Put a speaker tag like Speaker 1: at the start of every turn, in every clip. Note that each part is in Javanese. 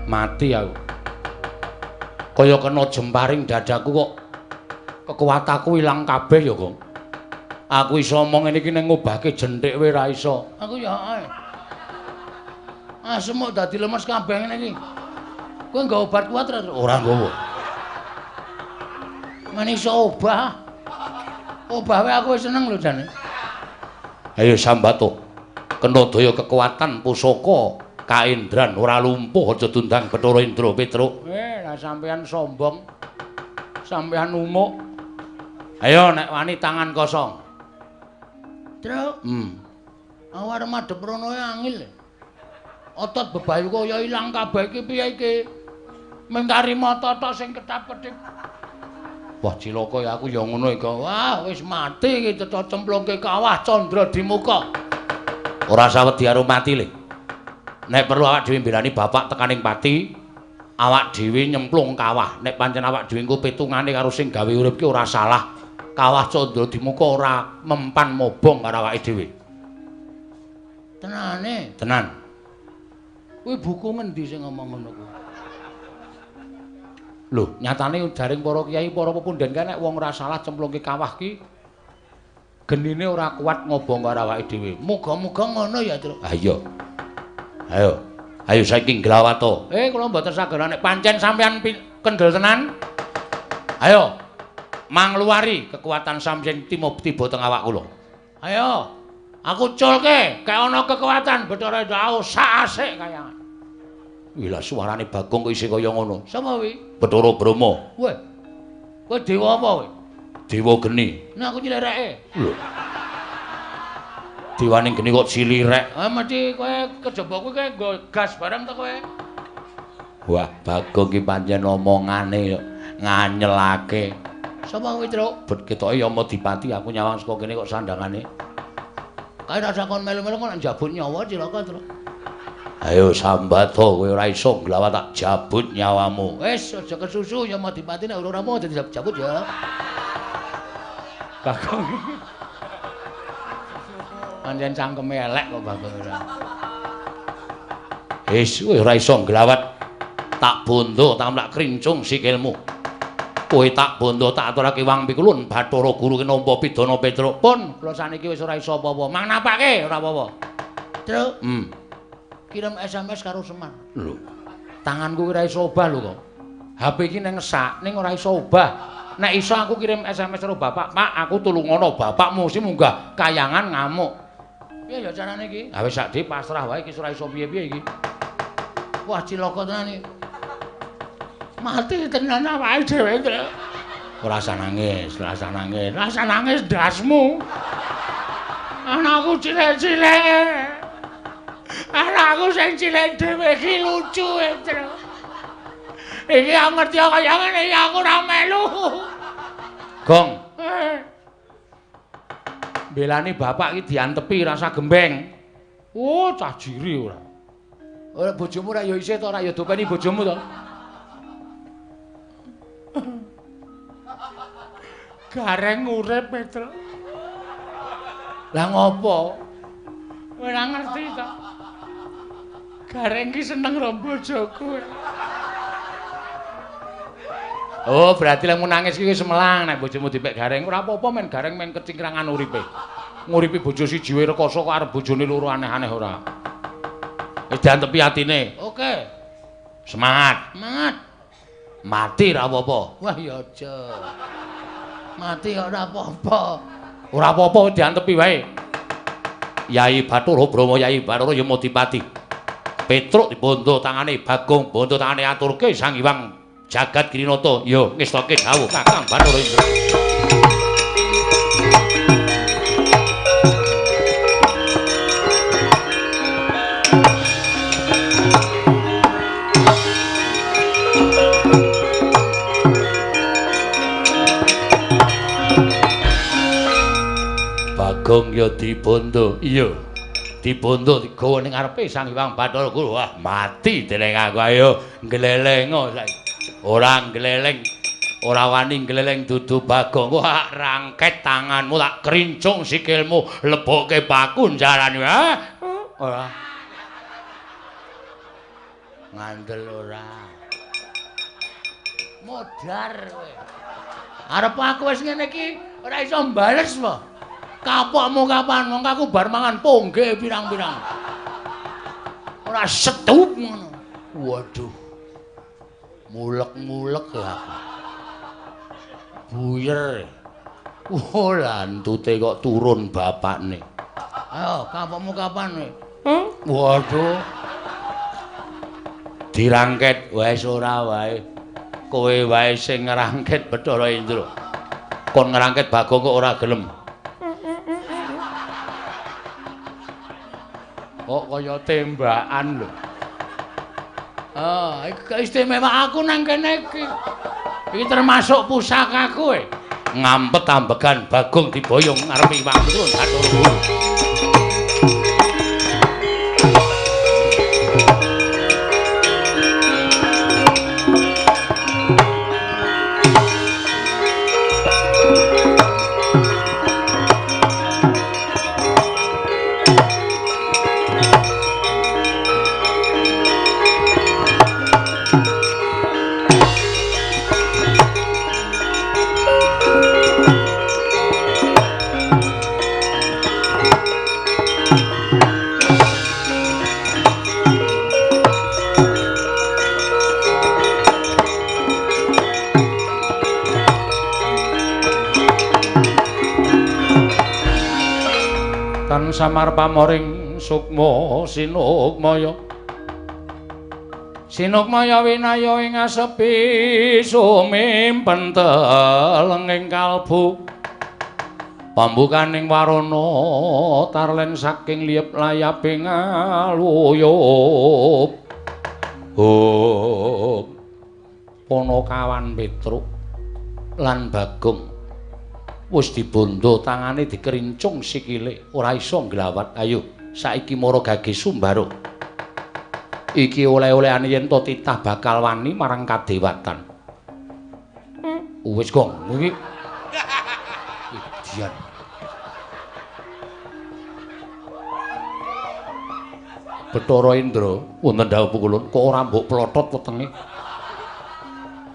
Speaker 1: Mati aku. Kaya kena jemparing dadaku kok kekuatanku ilang kabeh ya, Gong. Aku iso omong ngene iki ning ngobahke jenthik wae ra iso. Aku ya ae. Asem kok dadi lemes kabeh ngene iki. Kowe nggawa obat kuat ora? Ora nggawa. Men iso obah. Obah wae aku wis seneng lho jane. Ayo sambato. Kena daya kekuatan pusaka kaendran ora lumpuh aja dundang Bathara Indra Petruk. Lah sampean sombong. Sampean umuk. Ayo nek wani tangan kosong. Truk. Aku arep madhep rono angil. Otot bebayu kaya ilang kabeh iki piye iki? Mengkari mata tok sing ketap-ketip. Wah cilaka ya aku ya ngono iki. Wah wis mati iki cecok cemplungke kawah Candra Dimuka. Ora usah wedi karo mati le. Nek perlu awak dhewe mbelani bapak tekaning pati, awak dhewe nyemplung kawah. Nek pancen awak dhewe engko pitungane karo sing gawe urip ki ora salah. Kawah Candra Dimuka ora mempan mobong karo awake dhewe. Tenane? Tenan. Kuwi buku ngendi sing ngomong ngono kuwi? Lho, nyatane jaring para kiai, para pepunden kae nek wong ora salah cemplungke kawah ki genine ora kuat ngobong karo awake dhewe. Muga-muga ngono ya, Truk. Ha iya. Ayo. Ayo saiki nglawato. Kula mboten saged nek pancen sampean kendel tenan. Ayo. Mangluwari kekuatan sampeyan tiba teng awak kula. Ayo. Aku culke, kek ana kekuatan Bathara Indra sak asik kayangan. Wih lah suarane Bagong kok isih kaya ngono. Sapa kuwi? Bathara Brahma. Weh. Kowe dewa apa kowe? Dewa geni. Nah aku nyilireke. Lho. Dewane geni kok cilirek. Ah mesti kowe kejaba kuwi kowe nggo gas bareng to kowe. Wah, Bagong ki pancen omongane nganyelake. Sapa kuwi, Truk? Bet ketoke Yamadipati aku nyawang saka kene kok sandangane. Kae rasa kon melu-melu kok nek njabut nyawa cilaka, Truk. Ayo sambato kowe ora iso nglawat tak jabut nyawamu. Wis aja kesusu Yamadipati nek ora rampung aja dijabut ya. Bagong. Pancen cangkeme elek kok Bagong ora. Wis kowe ora iso nglawat. Tak bondo tak mlak krincung sikilmu. Kowe tak bondo tak aturake wang pikulun Bathara Guru ki nampa pidana Petruk. Pun kula saniki wis ora iso apa-apa. Mang napake ora apa-apa. Truk. Kirim SMS karo Semar. Lho. Tanganku ora iso obah lho kok. HP iki ning ngesak ning ora iso obah. Nek iso aku kirim SMS karo bapak, "Pak, aku tulungono bapakmu sing munggah kayangan ngamuk." Piye ya carane iki? Ha wis sak dhewe pasrah wae iki ora iso piye-piye iki. Wah cilaka tenan iki. Mati tenan awake dhewe, Truk. Ora usah nangis, ora usah nangis. Ora usah nangis ndasmu. Anakku cilik-cilik. Anakku sing cilik dhewe iki lucu, Truk. Iki aku ngerti kaya ngene iki aku ora melu. Gong. Belani bapak iki diantepi rasa gembeng. Oh, cah jiri ora. Ora bojomu ora ya isih to ora ya dopeni bojomu to. Gareng urip, Petruk. Lah ngopo? Ora ngerti to. Gareng ki seneng karo bojoku. Oh, berarti lek nangis ki wis melang nek bojomu dipek gareng. Ora apa-apa men gareng men kecingkrangan uripe. Nguripi bojo siji wae rekoso kok arep bojone loro aneh-aneh ora. Wis diantepi atine. Oke. Semangat. Semangat. Mati ora apa-apa. Wah ya aja. Mati kok ora apa-apa. Ora apa-apa diantepi wae. Yai Bathara Brahma, Yai Bathara Yamadipati. Petruk dibondo tangane Bagong, bondo tangane aturke Sang Hyang Jagat Girinata. Yo ngestoke dawuh Kakang Bathara Indra. Bagong ya dibondo. Iya. Dibondo digawa ning ngarepe Sang Hyang Bathara Guru. Wah, mati dening aku. Ayo nglelengo saiki. Ora ngleleng, ora wani ngleleng dudu Bagong. Wah, rangket tanganmu tak krincung sikilmu, lebokke paku njarane. Ora. Ngandel ora. Modar kowe. Arep aku wis ngene iki ora iso mbales po. Kapokmu kapan? Wong aku bar mangan pongge pirang-pirang. Ora setup ngono. Waduh. Mulek-mulek ya aku. Buyer. Oh, lantute kok turun bapakne. Ayo, kapokmu kapan kowe? Waduh. Dirangket wis ora wae. Kowe wae sing ngrangket Bathara Indra. Kon ngrangket Bagong kok ora gelem. Kok kaya tembakan lho. Ah, iki istimewa aku nang kene iki. Iki termasuk pusakaku e. Ngampet ambegan Bagong diboyong ngarepe Iwang Turun Bathara Guru. Samar pamoring sukma sinukmaya sinukmaya winaya ing asepi sumimpen telenging kalbu pambukaning warana tarlen saking liyep layaping aluyup. Oh, Panakawan Petruk lan Bagong wis dibondo tangane dikerincung sikile ora iso nglawat. Ayo saiki mara gage Sumbaro. Iki oleh-olehane yen to titah bakal wani marang kadewatan. Wis gong iki. Dian. Bathara Indra wonten dhawuh pukulun kok ora mbok plotot wetenge.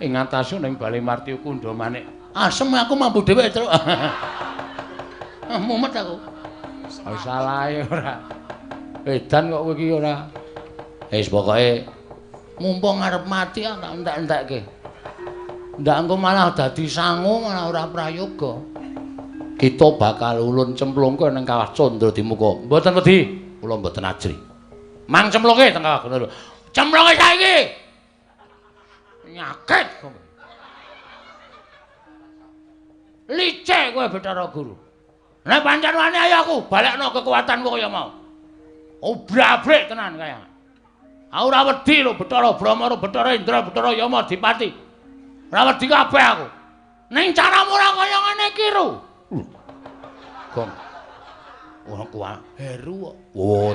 Speaker 1: Ing atase ning bale Martya Kundha manik. Asem aku mampu dhewe, Truk. Mumet aku. Oh, salahe ora. Edan kok kowe iki ora. Wis pokoke mumpung arep mati tak entek-entekke. Ndak engko malah dadi sangu malah ora prayoga. Kita bakal ulun cemplungke ning kawah Candra Dimuka. Mboten wedi, kula mboten ajri. Mang cemplungke teng kawah Candra. Cemplungke saiki. Nyakit kowe. Licik kowe Bathara Guru. Nek pancen wani ayo aku balekno kekuatanku kaya mau. Obrabrik tenan kaya. Aku ora wedi lho Bathara Brahma, Bathara Indra, Bathara Yama Dipati. Ora wedi kabeh aku. Ning caramu ora kaya ngene iki, Ru. Gong. Ora kuat Heru kok. Oh,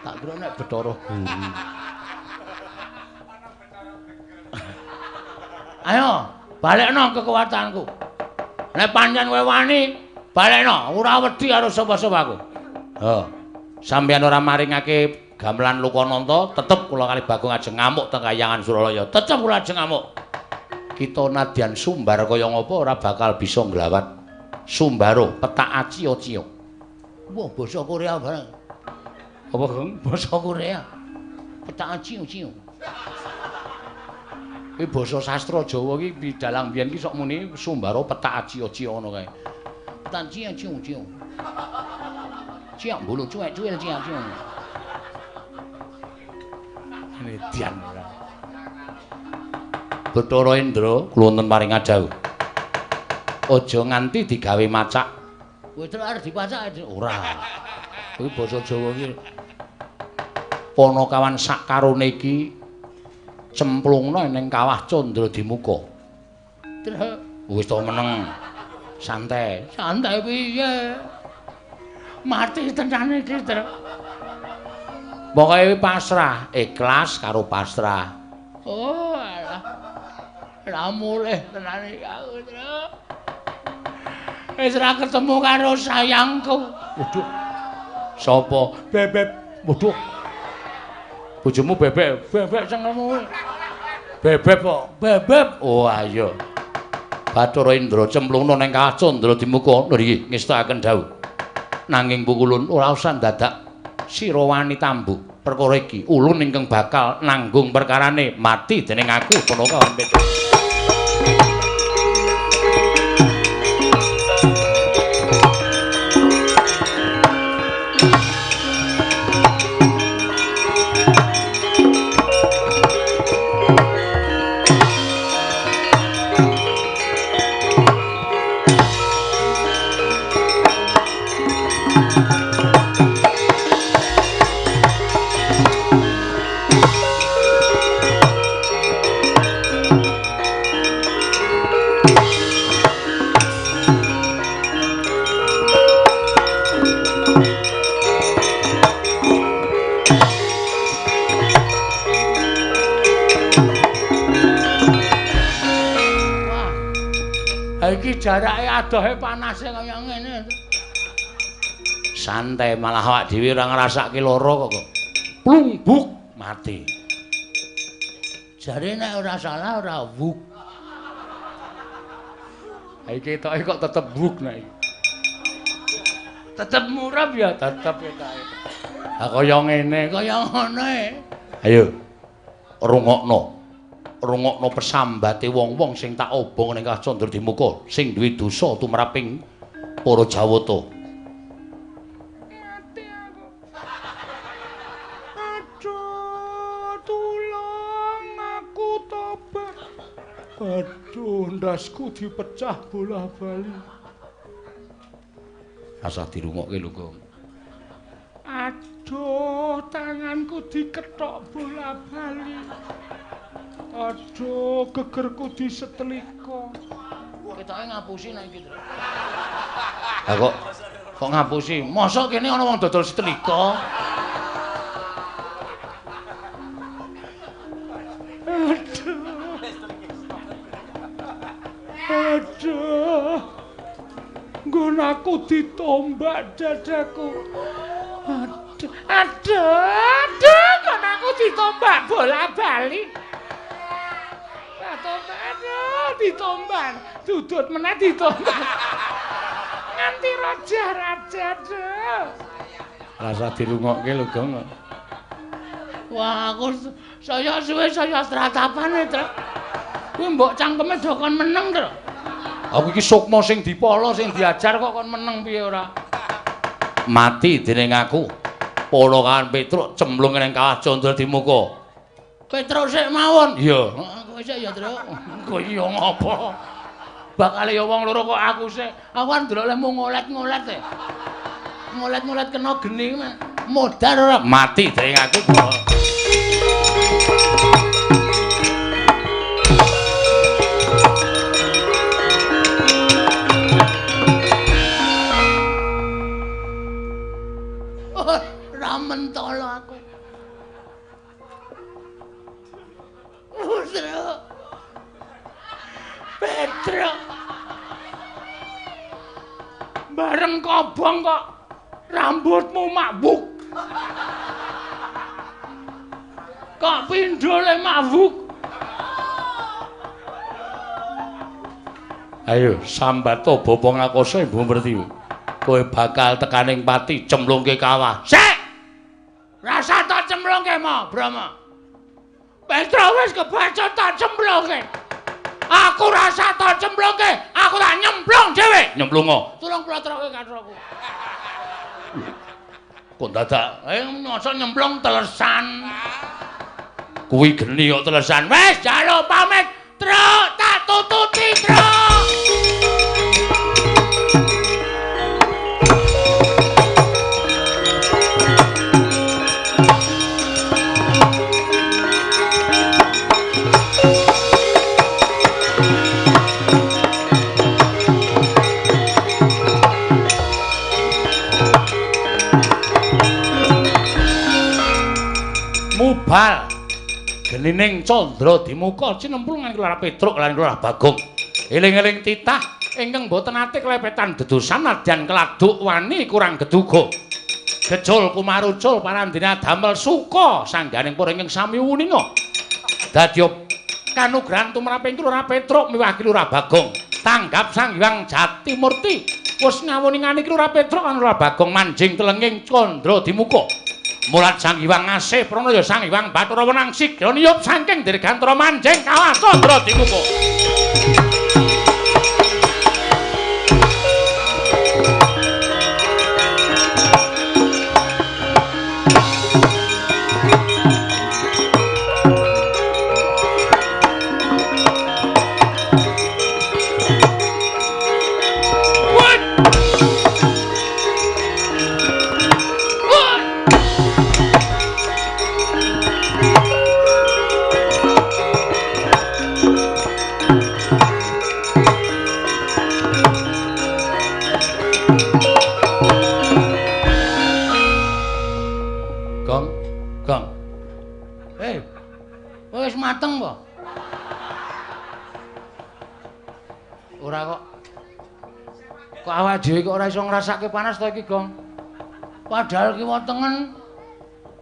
Speaker 1: tak kira nek Bathara Guru. Ayo balekno kekuatanku. Nek pancen kowe wani, balekno, ora wedi karo sapa-sapa aku. Ha. Sampeyan ora maringake gamelan Lokananta, tetep kula kali Bagong ajeng ngamuk teng Kayangan Suralaya. Tetep kula ajeng ngamuk. Kita nadyan sumbar kaya ngapa ora bakal bisa nglawat. Sumbaro petak acio-cio. Wah, basa Korea bareng. Apa, Gong? Basa Korea. Petak acio-cio. Iki basa sastra Jawa iki bidalang biyen iki sok muni Sumbara petak acio-cio ngono kae. Petak acio-cio. Ciak mbulu cuwek-cuwil ciak-cio. Edian ora. Bathara Indra kula wonten paring dawuh. Aja nganti digawe macak. Kowe terus arep dipacak ora. Kuwi basa Jawa iki. Panakawan sak karone iki cemplungna ning kawah Candra Dimuka. Terus wis to meneng. Santai. Santai piye? Mati tenan iki, Truk. Pokoke pasrah, ikhlas karo pasrah. Oh, alah. Lah mulih tenan iki aku, Truk. Wis ra ketemu karo sayangku. Waduh. Sapa? Bebeb. Waduh. Bojomu bebek, bebek cengkelmu. Bebek kok, bebek. Oh ayo. Bathara Indra cemplungna ning Kawah Candra Dimuka. Lho iki ngestakaken dawuh. Nanging Pukulun ora usah dadak sira wani tambuh perkara iki. Ulun ingkang bakal nanggung perkarane mati dening aku Panakawan Petruk. Jarake adohe panase kaya ngene. Santai malah awak dhewe ora ngrasake lara kok. Plungbuk mati. Jare nek ora salah ora wuk. Ha iki ketoke kok tetep wuk nek iki. Tetep murab ya, tetep ketoke. Ha kaya ngene, kaya ngono e. Ayo. Rungokno. Rungokno pesambate wong-wong sing tak obong ning Kawah Candra Dimuka sing duwe dosa tumraping para Jawata.
Speaker 2: Mati aku. Aduh, tulung aku tobat. Aduh, ndasku dipecah bola-bali.
Speaker 1: Rasah dirungokke lho, Gong.
Speaker 2: Aduh, tanganku dikethok bola-bali. Aduh, gegerku disetelika.
Speaker 1: Ketoke ngapusi nek iki, Tru. Lah kok ngapusi? Mosok kene ana wong dodol setelika?
Speaker 2: Aduh. Aduh. Nggon aku ditombak dadaku. Aduh, aduh, aduh, nggon aku ditombak bola-bali. Aduh, ditomban, dudut meneh ditomban. Nganti raja-raja, aduh.
Speaker 1: Rasa dirungokke lho, Gong. Wah, aku saya suwe saya stratapane, Tru. Kuwi mbok cangkeme do kon meneng, Tru. Aku iki sukma sing dipala, sing diajar kok kon meneng piye ora? Mati dening aku. Panakawan Petruk cemplung ning Kawah Candra Dimuka. Petruk sik mawon. Iya. Kowe sik ya, Truk. Kowe ya ngopo? Bakale ya wong loro kok aku sik. Aku kan ndelok lehmu ngolet-ngolet e. Ngolet-ngolet kena geni modar ora mati dening aku.
Speaker 2: Ora mentolo aku. Petruk. Petruk. Bareng kobong kok rambutmu mabuk. Kok pindhole mabuk.
Speaker 1: Ayo sambato bapa ngakoso Ibu Pertiwi. Kowe bakal tekaning pati cemplungke kawah.
Speaker 2: Sik. Rasa tak cemplungke mo, Brahma. Petruk wis kebacut tak cemplungke. Aku rasa tak cemplungke, aku tak nyemplung dhewe.
Speaker 1: Nyemplungo.
Speaker 2: Tulung plotroke katroku.
Speaker 1: Kok dadak
Speaker 2: mosok nyemplung telesan.
Speaker 1: Kuwi geni kok telesan.
Speaker 2: Wis jaluk pamit, Truk, tak tututi, Truk.
Speaker 1: Mubal genining Candra Dimuka cinemplung ing Lurah Petruk lan Lurah Bagong. Eling-eling titah ingkang boten ate klepetan dedosan nadyan keladuk wani kurang geduga. Gejul kumarucul parandene damel suka sangganing para ingkang sami wuninga. Dadi kanugrahan tumraping Lurah Petruk miwah Ki Lurah Bagong. Tanggap Sang Hyang Jatimurti wis ngawuningani Ki Lurah Petruk lan Lurah Bagong manjing telenging Candra Dimuka. Mulat Sang Hyang Asih Pranaya Sang Hyang Bathara Wenang sigra niyup saking dirgantara manjing kawah Candra Dimuka.
Speaker 2: Mateng po? Ora kok. Kok awake dhewe kok ora iso ngrasake panas to iki, Gong? Padahal kiwa tengen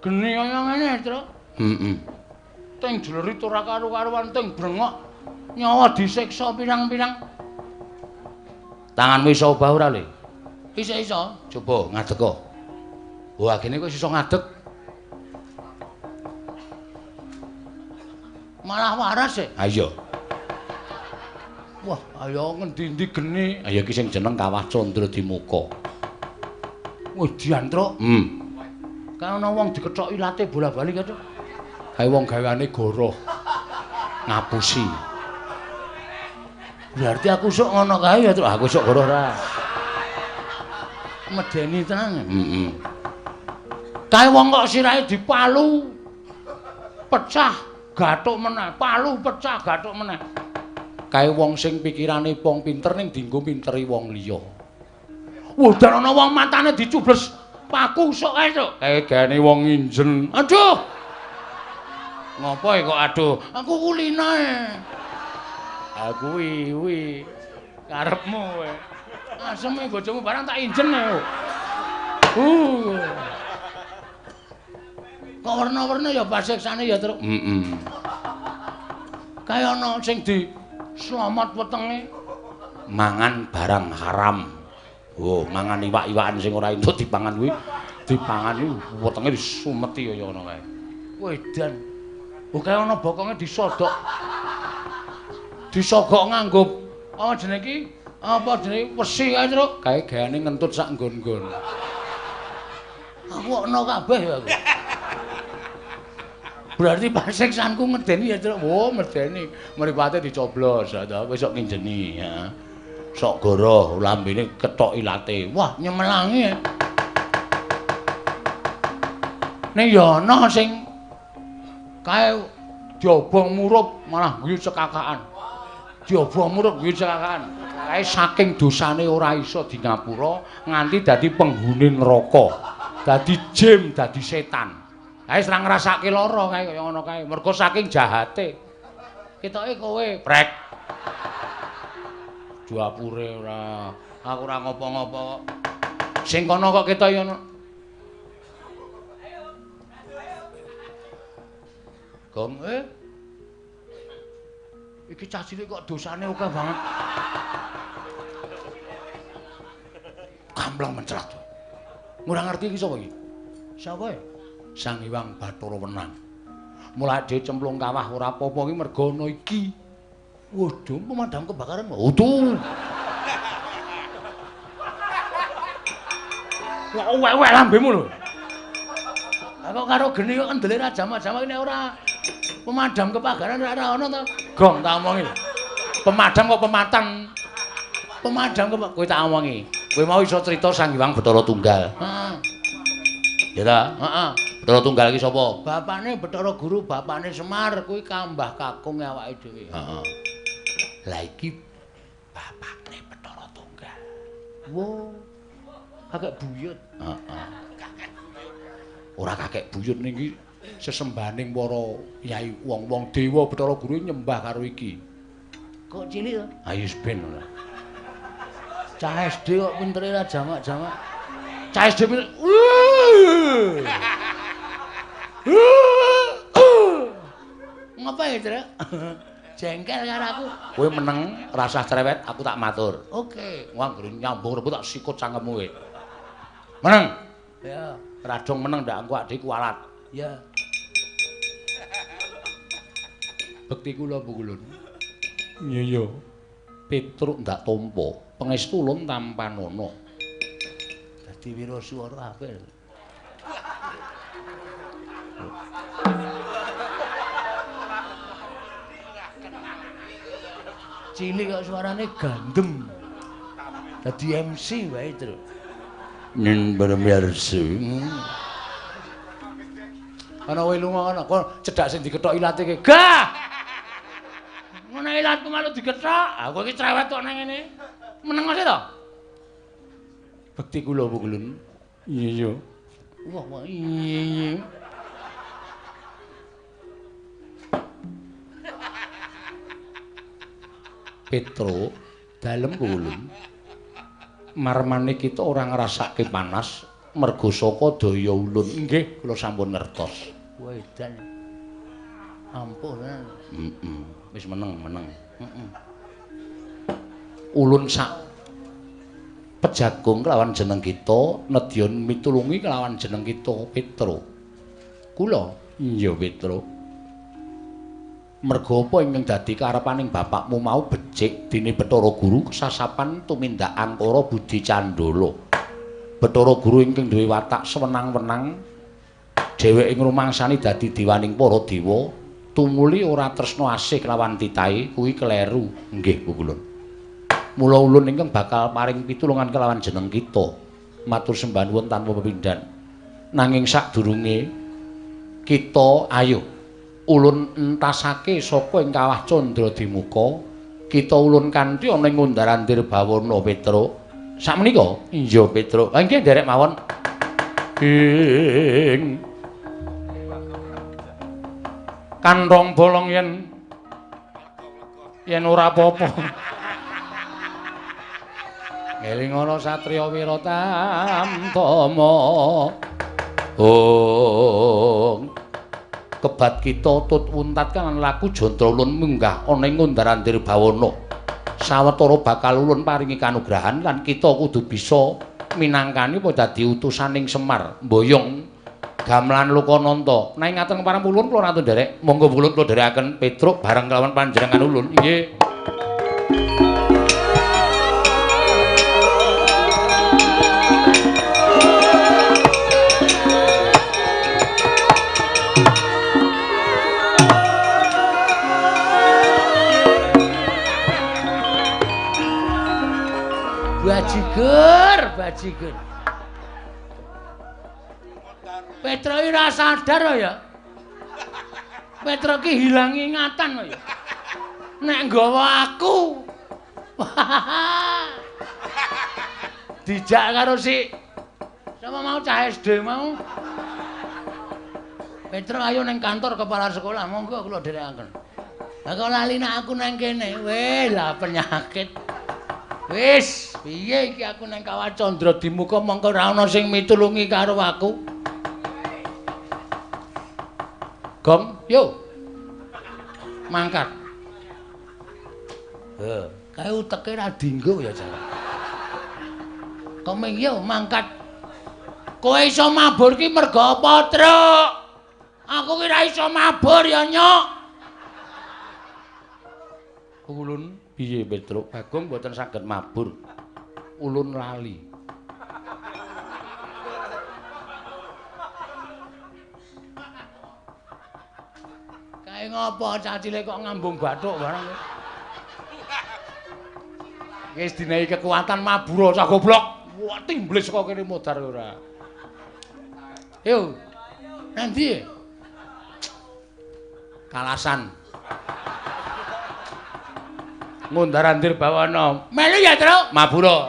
Speaker 2: geni kaya ngene, Tru.
Speaker 1: Heeh.
Speaker 2: Teng jlerit ora karu-karuan, teng brengok nyawa disiksa pirang-pirang.
Speaker 1: Tanganmu iso obah ora, Le?
Speaker 2: Iso-iso.
Speaker 1: Coba ngadeg kok. Wah, gene kok iso ngadeg.
Speaker 2: Malah waras e.
Speaker 1: Ha iya.
Speaker 2: Wah, ayo ngendi-endi geni.
Speaker 1: Ha iya iki sing jeneng Kawah Candra Dimuka.
Speaker 2: Wah, diantruk. Kae ana wong dikethok ilate bola-bali kae, Cuk.
Speaker 1: Kae wong gaweane goroh. Ngapusi.
Speaker 2: Berarti aku sok ngono kae ya, Cuk.
Speaker 1: Aku sok goroh ora.
Speaker 2: Medeni tenan.
Speaker 1: Heeh.
Speaker 2: Kae wong kok sirahe dipalu pecah. Gathuk meneh, palu pecah gathuk meneh.
Speaker 1: Kae wong sing pikirane wong pinter ning dienggo pinteri wong liya.
Speaker 2: Wah, dan ana wong matane dicubles paku sok kae, Cuk.
Speaker 1: Kae gaene wong nginjen.
Speaker 2: Aduh.
Speaker 1: Ngopo kok aduh?
Speaker 2: Aku kulina e.
Speaker 1: Ha kuwi kuwi karepmu kowe.
Speaker 2: Aseme bojomu barang tak injen e. Kok werna-werna ya pasiksane ya, Truk.
Speaker 1: Heeh.
Speaker 2: Kaya ana sing di slamet wetenge
Speaker 1: mangan barang haram. Oh, mangan iwak-iwakan sing ora entuk dipangan kuwi, dipangan iki wetenge disumeti kaya ngono kae.
Speaker 2: Wedan. Oh, kaya ana bokonge disodok. Disogok nganggo apa jenenge iki? Apa jenenge wesi kae, Truk?
Speaker 1: Kae gaene ngentut sak nggon-nggon.
Speaker 2: Aku ana kabeh ya aku. Berarti pasiksanku ngedeni ya, Truk.
Speaker 1: Oh, medeni. Mripate dicoblos, ta kowe sok nginjeni, ya. Sok goroh lambene kethok ilate.
Speaker 2: Wah, nyemelangi. Ning ya ana sing kae diobong murup malah guyu cekakaan. Diobong murup guyu cekakaan.
Speaker 1: Kae saking dosane ora iso di ngapura nganti dadi penghuni neraka. Dadi jin, dadi setan.
Speaker 2: Kae ora ngrasake lara kae kaya ngono kae, mergo saking jahate. Ketoke kowe
Speaker 1: prek. Duapure ora, aku ora ngopo-ngopo kok.
Speaker 2: Sing kono kok ketoke ngono. Gong iki cah cilik kok dosane akeh banget.
Speaker 1: Kampleng mencrat. Ora ngerti iki sapa iki?
Speaker 2: Sapa e?
Speaker 1: Sang Hyang Bathara Wenang. Mulai dhewe cemplung kawah ora apa-apa iki mergo ana iki.
Speaker 2: Waduh, pemadam kebakaran.
Speaker 1: Waduh.
Speaker 2: Kok wek-wek lambemu lho. Lah kok karo geni kok kendele ra jamak-jamak nek ora pemadam kebakaran ora ana to.
Speaker 1: Gong tak omongi. Pemadam kok pematang.
Speaker 2: Pemadam kok
Speaker 1: kowe tak omongi. Kowe mau iso crita Sang Hyang Bathara Tunggal.
Speaker 2: Heeh.
Speaker 1: Ya ta?
Speaker 2: Heeh.
Speaker 1: Bathara Tunggal iki sapa?
Speaker 2: Bapane Bathara Guru, bapane Semar kuwi kambah kakung awake dhewe.
Speaker 1: Heeh. Lah iki bapakne Bathara Tunggal.
Speaker 2: Wo. Kakek buyut.
Speaker 1: Heeh. Ora kakek buyut ning iki sesembahaning para yai wong-wong dewa Bathara Guru nyembah karo iki.
Speaker 2: Kok cilik to?
Speaker 1: Ayo ben ora.
Speaker 2: Cah SD kok pintere ra jamak-jamak. Cah SD pinter. Ngapa ya, Truk? Jengkel karo aku.
Speaker 1: Kowe meneng, rasah cerewet, aku tak matur.
Speaker 2: Oke.
Speaker 1: Wah, anggere nyambung rebut tak sikut cangkemmu kowe. Meneng.
Speaker 2: Ya.
Speaker 1: Radong meneng ndak engko adik kualat.
Speaker 2: Ya.
Speaker 1: Bekti kula Bu Ulun. Iya iya. Petruk ndak tampa, pangestu ulun tampanana.
Speaker 2: Dadi wiraswara apik. Cilik kok suarane gandem. Dadi MC wae, Truk.
Speaker 1: Ning pemirsa. Ana kowe lunga ana, kok cedhak sing dikethok ilate ki.
Speaker 2: Gah. Ngono ilatku malu dikethok. Aku iki cerewet kok nang ngene. Meneng aja to.
Speaker 1: Bekti kula Bu Ulun. Iya iya.
Speaker 2: Wah, wah iya iya.
Speaker 1: Petro dalem ulun marmane kita ora ngrasake panas mergo saka daya ulun. Nggih, kula sampun ngertos.
Speaker 2: Wah, edan. Ampuh tenan.
Speaker 1: Heeh. Wis meneng, meneng. Heeh. Ulun sak pejagung kelawan jeneng kita nedya mitulungi kelawan jeneng kita Petro. Kula? Iya, Petro. Mergo apa ingkang dadi karepaning bapakmu mau becik dene Bathara Guru kesasapan tumindak angkara budi candala. Bathara Guru ingkang duwe watak sewenang-wenang dheweke ngrumangsani dadi diwaning para dewa tumuli ora tresna asih kelawan titahe kuwi kleru. Nggih, Bu Ulun. Mula ulun ingkang bakal paring pitulungan kelawan jeneng kita. Matur sembah nuwun tanpa pepindhan. Nanging sadurunge kita ayo ulun entasake saka ing kawah Candra Dimuka, kita ulun kanthi ana ing Undar-andir Bawana Petro. Sakmenika? Iya, Petro. Ha nggih nderek mawon. Ing kantong bolong yen yen ora apa-apa. Ngeling ana satriya wira tamtama. Oh. Kebat kita tut wuntat kan laku jantra ulun munggah ana ing Undar-andir Bawana. Sawetara bakal ulun paringi kanugrahan lan kita kudu bisa minangkani apa dadi utusaning Semar mboyong gamelan Lokananta. Nanging ngaten kepareng ulun kula ratu nderek. Monggo ulun kula nderekaken Petruk bareng kelawan panjenengan ulun. Nggih.
Speaker 2: Bajigur, bajigur. Petro iki ora sadar ya. Petro ki hilang ingatan ya. Nek nggawa aku. Dijak karo si sapa mau cah SD mau. Petro ayo nang kantor kepala sekolah, monggo kula dherekaken. Lah kok lali nek aku nang kene. Weh, lah penyakit. Wis, piye iki aku nang Kawah Candra Dimuka mongko ora ana sing mitulungi karo aku. Gong, yo. Mangkat. Heh, kae uteke ra dinggo ya, Jan. Komeng yo mangkat. Kowe iso mabur ki mergo apa, Truk? Aku ki ra iso mabur ya, Nyok.
Speaker 1: Ulun piye Petruk? Bagong mboten saged mabur. Ulun lali.
Speaker 2: Kae ngopo cah cilik kok ngambung bathuk barang.
Speaker 1: Wis dinehi kekuatan mabur cah goblok. Wah, timblis saka kene modar ora.
Speaker 2: Yo. Nanti
Speaker 1: Kalasan. Ngundar-andir bawana.
Speaker 2: Melu ya, Truk.
Speaker 1: Mabura.